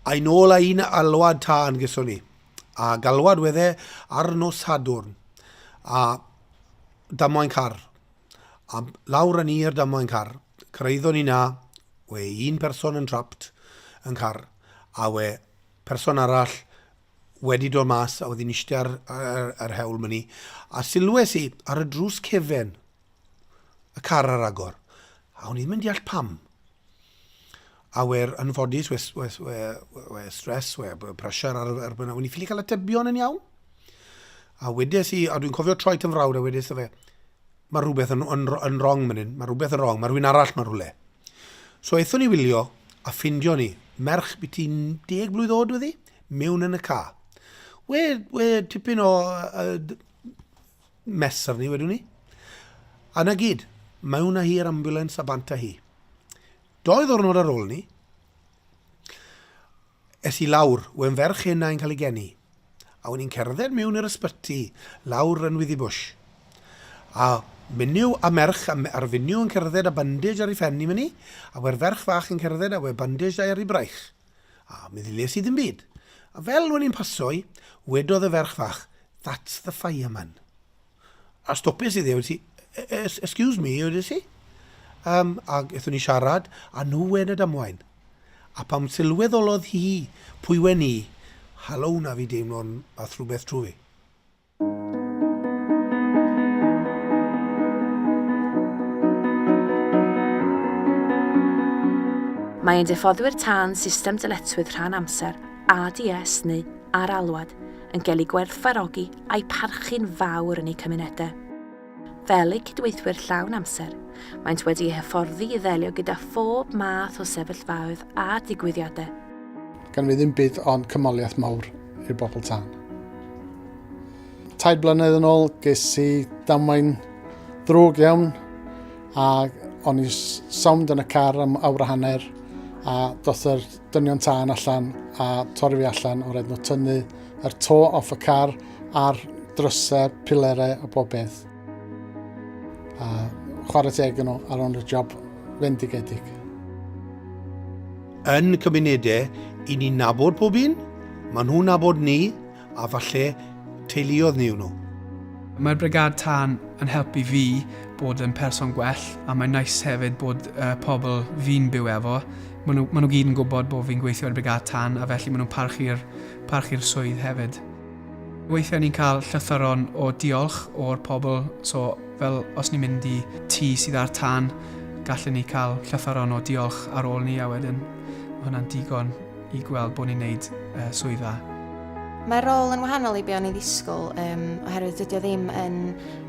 A i nôl â un alwad tân geson ni. A galwad wedd e ar nos Sadwrn. A damwain car. A lawr â ni i'r damwain car. Cyrhaeddon ni 'na, we un person yn trapped yn car, a we person arall wedi dod mas a wedi'n eistedd ar, ar, ar hewl myni. A sylwes i ar y drws cefen y car ar agor. A o'n i ddim yn deall pam. A we'r anffodus, we, we, we, we stress, we pressure ar, ar, ar, o'n i ffili cael atebion yn iawn. A wedes i, a dwi'n cofio troi at yn frawd a wedes i fe, mae rhywbeth yn, yn, yn wrong man hyn, mae rhywbeth yn wrong, mae rhywun arall mae rhywle. So aethon ni wylio a ffindio ni, merch biti 10 blwydd oed wedi, mewn yn y ca. We, we tipyn o mess arni wedwn ni. A na gyd, mewn â hi i'r ambulance a bant â hi. Doi ddwrnod ar ôl ni, es i lawr, we'n ferch hyn a'n cael ei geni. A o'n i'n cerdded mewn i'r ysbyty, lawr yn Withybush. A menyw a merch, a'r fenyw yn cerdded a bandage ar ei phen i myny, a we'r ferch fach yn cerdded a we bandage ar ei braich. A mi ddiles i ddim byd. A fel o'n i'n paso i, wedodd y ferch fach, that's the fireman. A stopes i dde, wedi si, excuse me, wedi si. Um, a aethon ni siarad, a nhw wen y damwain. A pam sylweddolodd hi pwy wen i, halo na fi deimlo'n fath rhywbeth trwy fi. Mae ein diffoddwyr tân system dyletswydd rhan amser, ADS neu ar alwad, yn cael eu gwerthfawrogi a'u parchu'n fawr yn eu cymunedau. Fel eu cydweithwyr llawn amser, maent wedi eu hyfforddi i ddelio gyda phob math o sefyllfaoedd a digwyddiadau. Gan fi ddim byd ond cymoliaeth mawr i'r bobl tân. Tair blynedd yn ôl, ges i damwain ddrwg iawn a o'n i sownd yn y car am awr a hanner a doth yr dynion tân allan a torri fi allan o raid nhw tynnu yr to off y car a'r drysau, pilerau a bob beth. A chwarae teg yn nhw ar ôl y job fendigedig. Yn cymunedau, i ni'n nabod pob un, maen nhw'n nabod ni, a falle teuluoedd ni yw nhw. Mae'r Brigâd Tân yn helpu fi bod yn person gwell a mae'n nice hefyd bod uh, pobl fi'n byw efo, maen nhw, maen nhw gyd yn gwybod bod fi'n gweithio ar y Brigâd Tân a felly maen nhw'n parchu'r parchu swydd hefyd. Weithiau ni'n cael llythyron o diolch o'r pobl, so fel os ni'n mynd i tŷ sydd ar tân, gallen ni cael llythyron o diolch ar ôl ni a wedyn mae hwnna'n digon i gweld bod ni'n neud uh, swydd dda. Mae'r rôl yn wahanol i be o'n i ddisgwyl, um, oherwydd dydy o ddim yn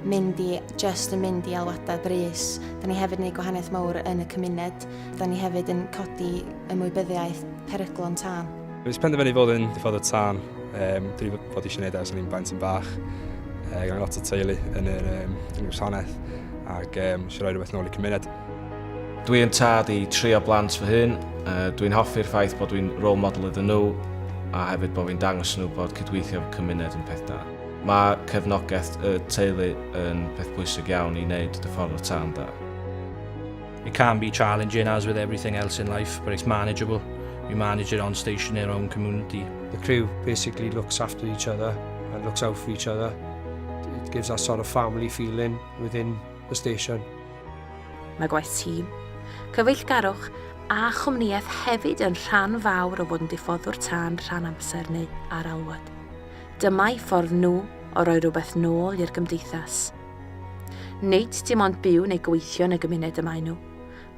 mynd i, just yn mynd i alwadau brys. Da ni hefyd yn gwneud gwahaniaeth mawr yn y cymuned. Da ni hefyd yn codi ymwybyddiaeth peryglon tân. Nes penderfynu fod yn diffodd y tân. Um, dwi wedi bod eisiau gwneud ers o'n i'n blentyn bach. Gyda lot o teulu yn yr, um, yn y gwasanaeth ac um, eisiau rhoi rhywbeth nôl i cymuned. Dwi yn tad i tri o blant fy hun. Uh, dwi'n hoffi'r ffaith bod dwi'n role model iddyn nhw a hefyd bod fi'n dangos nhw bod cydweithio efo cymuned yn peth da. Mae cefnogaeth y teulu yn peth pwysig iawn i wneud dy ffordd o tân da. It can be challenging as with everything else in life, but it's manageable. We manage it on station in our own community. The crew basically looks after each other and looks out for each other. It gives that sort of family feeling within the station. Mae gwaith tîm, cyfeillgarwch a chwmnïaeth hefyd yn rhan fawr o fod yn diffoddwr tân rhan amser neu ar alwad. Dyma'i ffordd nhw o roi rhywbeth nôl i'r gymdeithas. Nid dim ond byw neu gweithio yn y gymuned y maen nhw,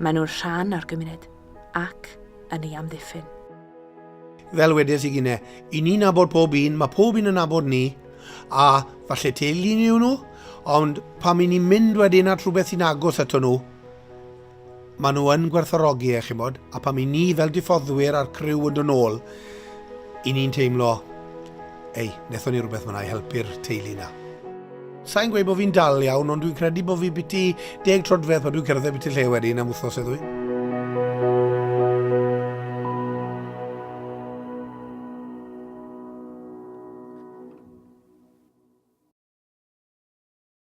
maen nhw'n rhan o'r gymuned ac yn ei amddiffyn. Fel wedes i gynne, i ni'n nabod pob un, mae pob un yn nabod ni, a falle teulu ni yw nhw, ond pan i ni'n mynd wedyn at rhywbeth sy'n agos ato nhw, maen nhw yn gwerthfawrogi e, chi'mod, a pan i ni fel diffoddwyr a'r criw yn dod nôl, i ni'n teimlo, ei, nethon ni rhywbeth fyna i helpu'r teulu na. Sa'n gweud bod fi'n dal iawn, ond dwi'n credu bod fi biti 10 troedfedd pan dwi'n cerdded biti lle wedyn am wythnos neu ddwy.